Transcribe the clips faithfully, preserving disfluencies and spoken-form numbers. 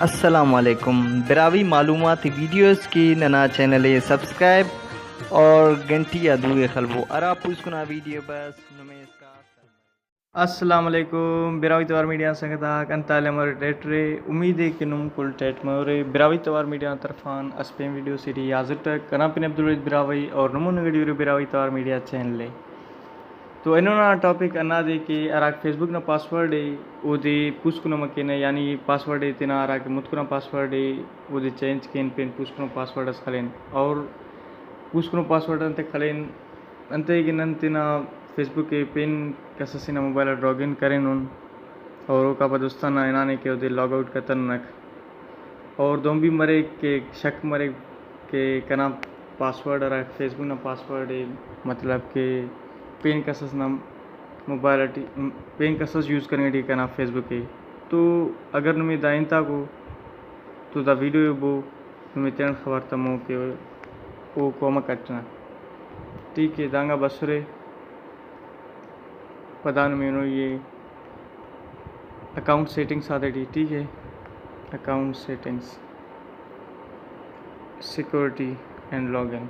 السلام علیکم۔ براہوئی معلوماتی ویڈیوز کہ ننا چینل ءِ سبسکرائب اور گھنٹی آ دو ءِ خلبو، ہرا پوسکنا ویڈیو بس نمے اسکا۔ السلام علیکم براہوئی توار میڈیا سنگت آک، انت حال ءِ؟ امر ٹیٹ ارے؟ امید ءِ کہ نم کل ٹیٹ مرورے۔ براہوئی توار میڈیا نا طرفان اسہ پین ویڈیو سے ٹی حاضر اٹ۔ کنا پن عبدالواحد براہوئی اور نمون گڑی ارے براہوئی توار میڈیا چینل ءِ۔ تو اینو نا ٹاپک ہندادے کہ ہراکہ فیس بک نا پاسورڈ ءِ اودے پوسکن امر کینہ، یعنی پاسورڈ ءِ تینا ہراکہ متکنا پاسورڈ ءِ اودے چینج کین، پین پوسکنو پاسورڈ اس خلین۔ اور پوسکنو پاسورڈ انتئے خلین؟ انتئے کہ نن تینا فیس بک ءِ پین کس اسے نا موبائل اٹ لاگ ان کرینن اور اوکا پد است انا ہنانے کہ اودے لاگ آؤٹ کتننک۔ اور دہن بھی مریک کہ شک مریک کہ کنا پاسورڈ ہرا فیس بک نا پاسورڈ ءِ، مطلب کہ پین کس اس نا موبائل اٹی، پین کس اس یوز کننگ اٹی کنا فیس بک ءِ۔ تو اگر نمے دا ہنتاک ءُ تو دا ویڈیو ءِ بو، نمے تینٹ خبر تمو کہ او کمک اٹ نا۔ ٹھیک ہے، دانگا بسرے۔ پدا نمے ہنوئی ءِ اکاؤنٹ سیٹنگس آتے ٹی، ٹھیک ہے، اکاؤنٹ سیٹنگس، سیکورٹی اینڈ لاگ ان۔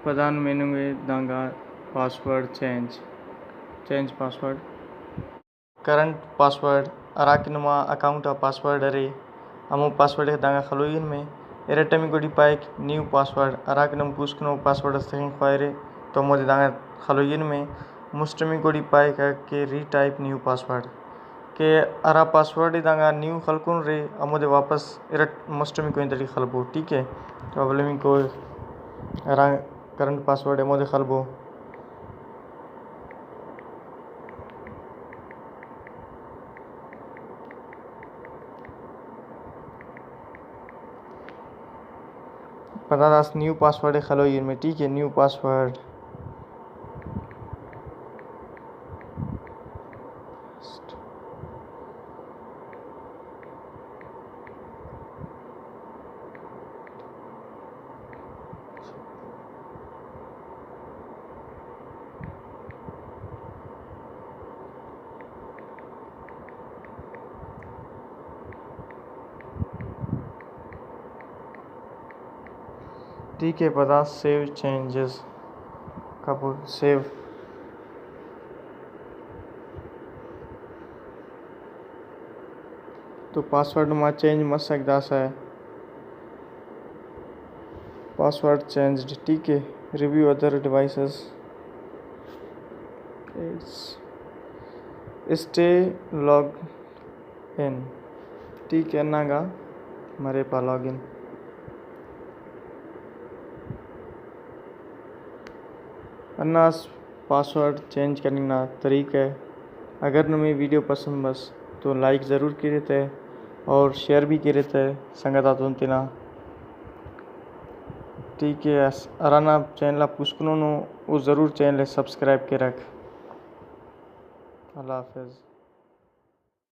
پدا نمے ہننگ ءِ دانگا پاسورڈ چینج، چینج پاسورڈ۔ کرنٹ پاسورڈ، ہراکہ نما اکاؤنٹ آ پاسورڈ ارے، ہمو پاسورڈ ءِ دانگا خلوئی نمے۔ ارٹمی گوڑی پائک نیو پاسورڈ، ہراکہ نم پوسکنو پاسورڈ اس تخنگ خواہرے تو ہمودے دانگا خلوئی نمے۔ مسٹمی گوڑی پائک کہ ری ٹائپ نیو پاسورڈ، کہ ہرا پاسورڈ ءِ دانگا نیو خلکن رے، ہمودے واپس ارٹ مسٹمی کوئی تڑی خلبو، ٹھیک ہے۔ تو اولمی کوئی ہرا کرنٹ پاسورڈ ءِ ہمودے خلبو۔ پدا داسہ نیو پاسورڈ ءِ خلوئی نمے، ٹھیک ہے، نیو پاسورڈ۔ ٹھیک ہے، پدا سیو چینجز کبو سیو۔ تو پاسورڈ نما چینج مسک داسہ۔ پاسورڈ چینجڈ، ٹھیک ہے۔ ریویو ادر ڈیوائسز۔ اسٹے لاگ ان، ٹھیک ہے، ہندانگا مرے پا لاگ ان۔ ہندا اس پاسورڈ چینج کننگ نا طریقہ ءِ۔ اگر نمے ویڈیو پسند بس تو لائک ضرور کیرے تہ اور شیئر بھی کیرے تہ سنگت آتون تینا۔ ٹھیک ہے، اس ہرانا چینل آ پوسکنونو او ضرور چینل ءِ سبسکرائب کیرک۔ اللہ حافظ۔